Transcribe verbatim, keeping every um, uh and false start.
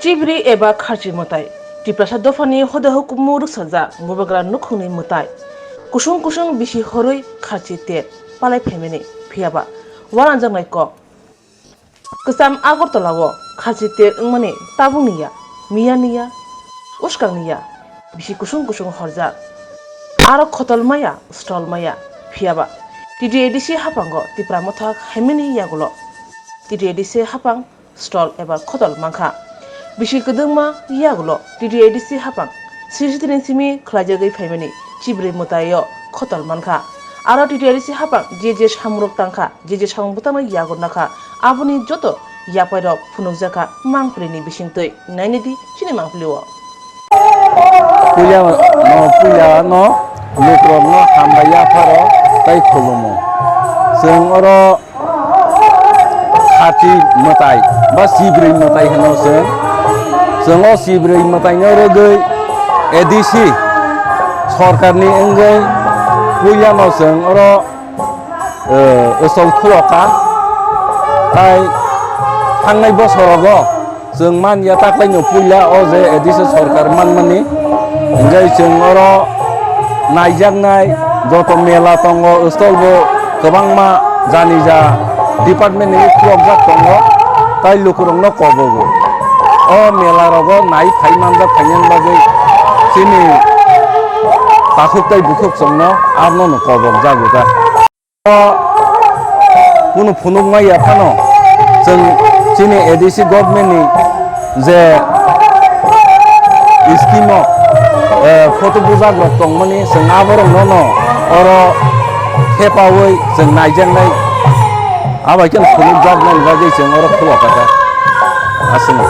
Chibri eba kharchi mwtai, Tiprasa dophani hoda hukumu rwksajak bubagra nukhungni mwtai. Kusung kusung bisi horwi kharchi ter palai phaimani, phiyaba waranjaknai kok. Kwcham Agartala-o kharchi ter wngmani tabukni ya, miyani ya, uskangni ya, bisi kusung kusung horjak. Aro khotol maya, stol maya, phiyaba T T A D C haphango Tipra Motha haimani yagulo T T A D C haphang stol eba khotol mankha. Bisi kwdwngma yagulo T T A D C haphang C C T V ni simi khlaijagwi phaimani chibri mwtaio khotol mankha. Aro T T A D C haphang je je samrok tangkha, je je samung bwtangno yago nakha, aboni joto yapairok phunukjakha mangpili ni bisingtwi. Nainidi chini mangpili o. Puila no, puila no, lukrok no hambai yapharo tei khulumo. Chwng oro khati mwtai ba sibrwi mwtai hino chwng. Chwng o sibrwi mwtai no rwgwi A D C sorkar ni wngwi puila no chwng oro, eh, usol khulokha. Tai thangnai bosorogo chwng man ya taklaino puila o je A D C sorkar manmani. Hingke chwng oro naijaknai joto mela tongo, stol bo kwbangma jani ja department ni khulokjak tongo, tai lukurokno kobogo. O mela rogo nai phai manjak phainani bagwi chini takhuk tai bukhuk chwngno arno no kobok jago ta. Kunu phunuk maya phano chwng chini A D C government ni je scheme o, eh, photo bujak rok tongmani chwng aborok no no oro thepawi chwng naijaknai, abai khe phunuk jaknai bagwi chwng oro khulokha kha. Aswk no.